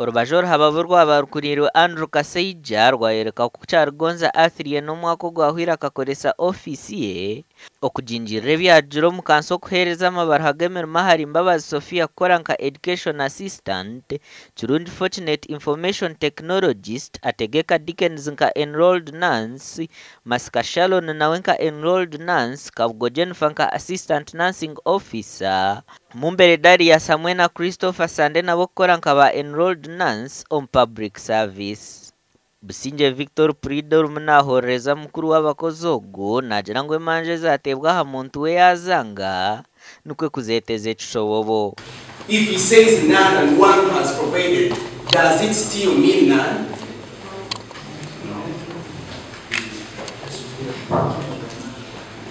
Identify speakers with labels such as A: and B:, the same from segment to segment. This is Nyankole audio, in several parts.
A: Orubaju oruhababu rwaba rukuriirwe Andrew Kasaija rwayoreka ku Kyaligonza Athirien omwaka ogwahwire akakoresa ofiisi ye okugingirira ebyarugire omu kanso okuheereza amabaruha g'emirimo ahari Mbabazi Sophia kukora nka Education Assistant, Kirungi Fortunate Information Technologist, Ategeka Dickens nka Enrolled Nurse, Masika Shalon nawe nka Enrolled Nurse, Kabugo Jennifer nka Assistant Nursing Officer, Mumbere Darius hamwe na Christopher Sande nabo kukora nka ba Enrolled Nurse omu Public Service. Busingye Victor Puriida orimu nahorereza mukuru w'abakozi ogu naagira ngu emanja ezateebwa aha muntu we yaazanga nikwo kuzeeteza ekishobobo.
B: If he says none and one has provided, does it still mean none?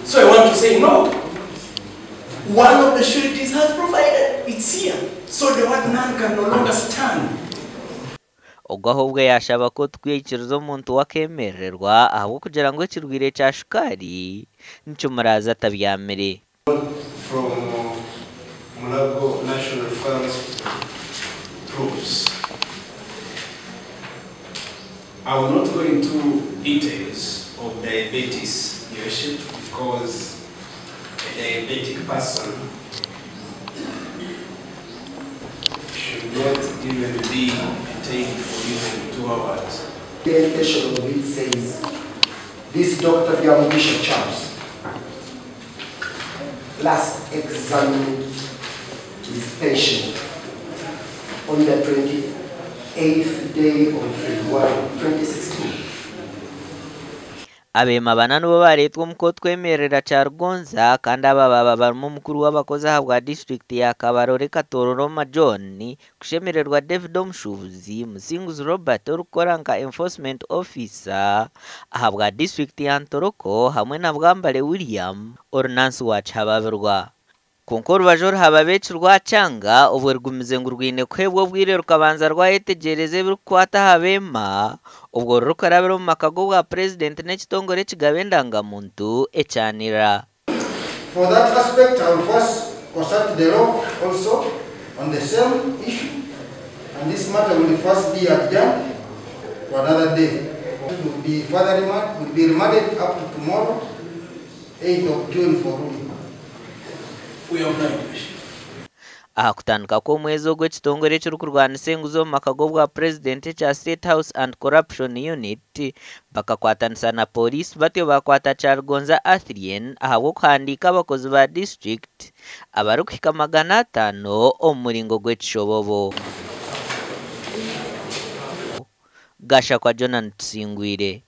B: So I want to say no. One of the sureties has provided. It's here. So the word none can no longer stand.
A: Ogu ahobwe yaashaba kooti kwikiriza omuntu we akeemerererwa ahabw'okugira ngu ekirwaire kya shukaari nikimuraaza atabyamire.
C: From Mulago National Funds Troops. I will not go into details of diabetes, Your Worship, because a diabetic person should not even be detained for even 2 hours.
D: The intention of it says, this Dr. Byamugisha Charles last examined his patient on the 28th day of February 2016.
A: Abeema bana nibo bareetwa omu kooti kwemerera Kyaligonza kandi aba baaba barimu omukuru w'abakozi ahabwa disiturikiti ya Kabarole Katororoma John, Kushemererwa David Omushuubuzi, Musinguzi Robert orikukora nka Enforcement Officer ahabwa disiturikiti ya Ntoroko hamwe na Bwambale William ori nansi wa Kihababirwa. Kwonka orubaju oruhaba eki rwakyanga obwo rugumize ngu rwine kuheebwa obwire rukabanza rwayetegyereza ebirikukwata aha beema obwo rurikurabira omu maka g'obwa purezidenti n'ekitongore ekigaba endangamuntu ekyanira.
E: For that aspect, I will first consult the law also on the same issue, and this matter will first be adjourned for another day. It will be further remand, will be remanded up to tomorrow, 8th of June for ruling.
B: We are blind.
A: Aha kutandika kw'omwezi ogwo ekitongore ekirikurwanisa enguzi omu maka g'obwa purezidenti ekya State House and Corruption Unit bakakwatanisa na pooriisi batyo bakwata Kyaligonza Athirien ahabw'okuhandiika abakozi ba disiturikiti abarikuhika 500 omu muringo gw'ekishobobo. Gashakwa Jonan Tusingwire.